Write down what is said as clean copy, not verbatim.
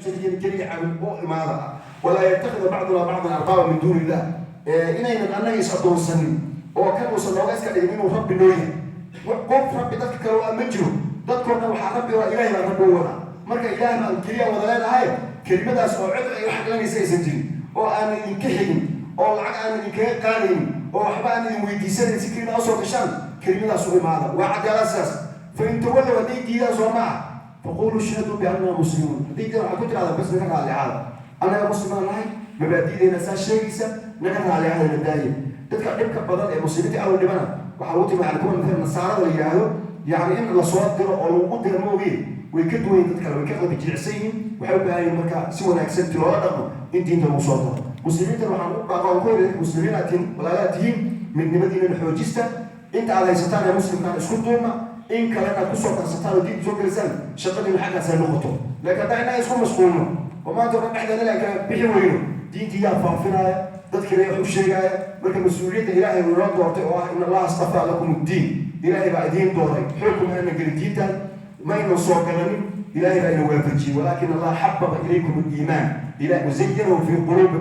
Keliya caabud oo imaada ah. Walaa yattakhida bacduna bacdan arbaaba min duuni illah, inaynan annaga is addoonsanin oo kan uusan nooga iska dhigin inuu rabbi noo yahay. Qof rabbi dadka kale waa ma jiro. Dadkoo dhan waxaa rabbi waa Ilaahay baa rabbi u wadaa. Marka Ilaah baan keliya wada leenahay. Kelimadaas oo cid ay wax galanaysa aysan jirin, oo aanan idinka xigin, oo lacag aanan idinkaga qaadaynin, oo waxba aan idin weydiisanayn, si kelima usoo gashaan, kelimadaas u imaada. Waa cadaalad sidaas. Fa in tawallow, hadday diidaan, soo ma ah, faquluu ishhaduu biannaa muslimuun. Hadday diidaan, waxaa ku tirahdaa: bas, naga raalli ahaada, annaga muslimaan nahay, mabaadi'deena saa sheegaysa, naga raalli ahaada, na daaya. Dadka dhibka badan ee muslimiinta aw dhibana waxaa lagu tilmaamay kuwa mathalan nasaarada la yidhaahdo, yacni in lasoo diro oo lagu diro ma ogiin, way ka duwan yihin dad kale, way ka qalbi jilicsan yihiin. Waxay u baahan yihin marka si wanaagsan ti loola dhaqmo in diinta lagu soo daro. Muslimiintan waxaan u baaqo ku hori: muslimiin aad tihiin, walaalaad tihiin, midnimadiinana xoojista. Inta aad haysataan ee muslimkaan isku duubna, in kale inaad kusoo darsataan oo diinta soo gelisaan, shaqadiinu xaggaas ay noqoto. Laakiin haddaan innaga isku mashquulno oo maanta o dhan dhexdeena ilaan kala bixi weyno, diintii yaa faafinaya? Dadkiina wax u sheegaaya? Marka mas-uuliyadda Ilaahay uu inoo doortay oo ah in allaha astafaa lakum addiin, Ilaahay baa idiin dooray. Xoogkuma aanan gelin diintan, maynan soo galanin, Ilaahay baa ina waafajiyey. Walaakin allaha xababa ilaykum aliimaan wazayanahu fii quluubikum.